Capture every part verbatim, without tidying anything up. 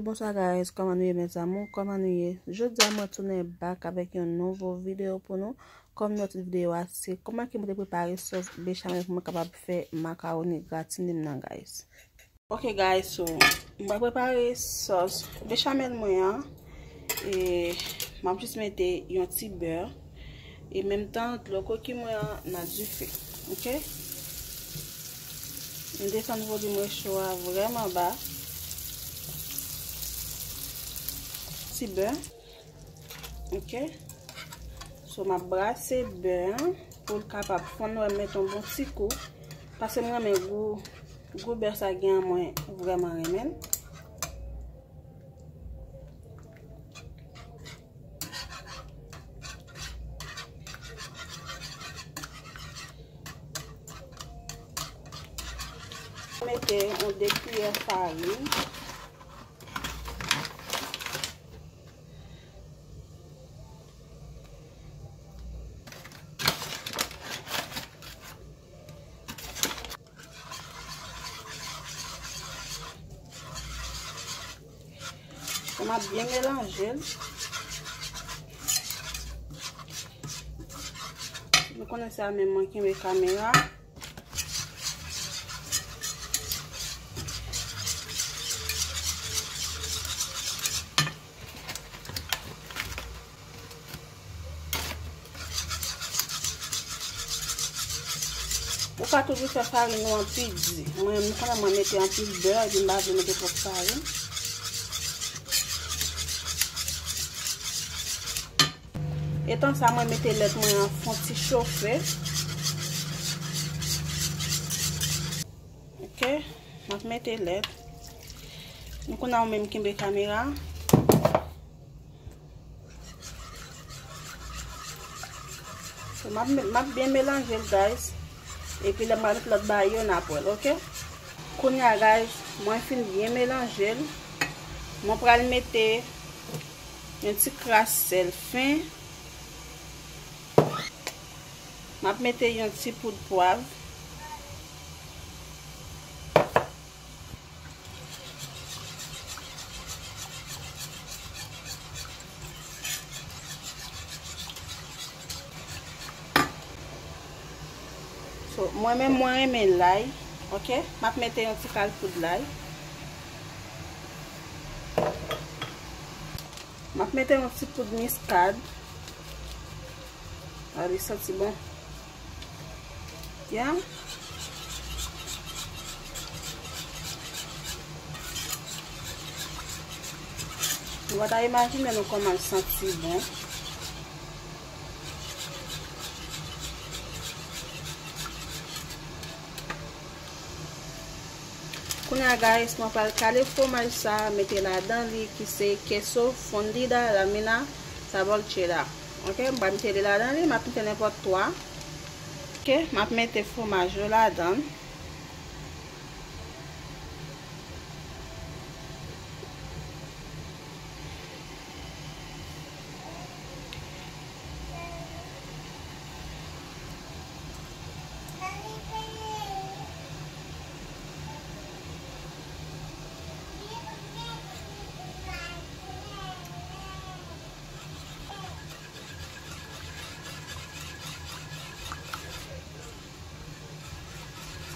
Bonsoir guys, kòman nou ye mes amours? Kòman nou ye? Jodi a mwen tounen back avèk yon nouvo videyo pou nou. Kòm nou ti videyo a, se kòman ke mwen te prepare sòs bechamel pou mwen kapab fè makawoni gratine m nan guys. Ok guys, so mwen prepare sòs bechamel mwen an. E mwen ap jis mete yon ti bè. E menm tan dlo koki mwen an nan dife. Ok? M desann volim recho a vrèman ba. Ti bè. Ok? So m ap brase bè an pou l kapab fonn, wè, mete yon bon ti kou. Paske mwen renmen gou, gou bè sa gen an, mwen vrèman renmen l. Mete yon de kiyè farin. M ap byen melanje l. Nou konnen se a menm mwen kenbe kamera. Ou ka toujou fè farin ou an pi di. Mwen, m konnen mwen mete anpil bè, epi m pa vle mete twòp farin. Etan sa, mwen mete lèt mwen an fon ti chofe. Ok, m ap mete lèt. Nou konnen ou menm kenbe kamera. So, m ap, m ap byen melanje l, guys. Epi lè m pral met lòt bagay yo, n ap wè l, ok? Kounye a, guys, mwen fin byen melanje l. Mwen pral mete yon ti kras sèl fen. M ap mete yon ti poud pwav. So, mwen menm, mwen renmen lay, ok? M ap mete yon ti kal poud lay. M ap mete yon ti poud miskad. A, li santi bon. Ya. Nou pa ta imajine nou kòman l santi bon. Kounye a, guys, mwen pral kale fwomaj sa, mete ladan li, ki se queso fundida lamina sabor cheddar. Ok, m pral mete li ladan li, m ap mete nenpòt twa. Ok, m ap mete fwomaj yo ladan.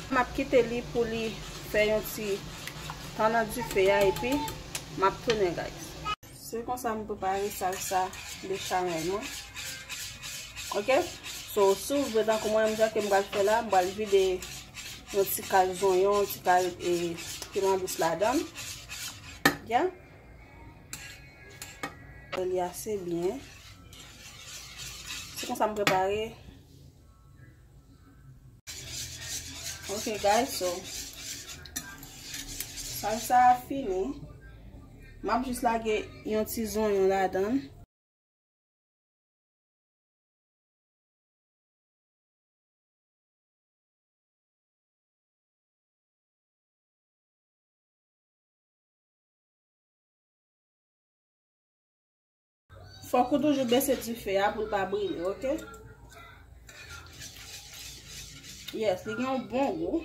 M ap kite li pou li fè yon ti tan nan dife a, epi m ap tounen, guys. Se konsa m prepare salsa bechamel mwen. Ok? So, si w vle, tankou mwen menm jan ke m pral fè la, m pral vide yon ti kal zonyon, yon ti kal, e, piman dous ladan l. Ya. Li ase byen. Se konsa m prepare. Ok, guys, so, salsa a fini. M ap jis lage yon ti zonyon ladan l. Fòk ou toujou bese dife a pou l pa brile, ok? Yes, li gen yon bon gou.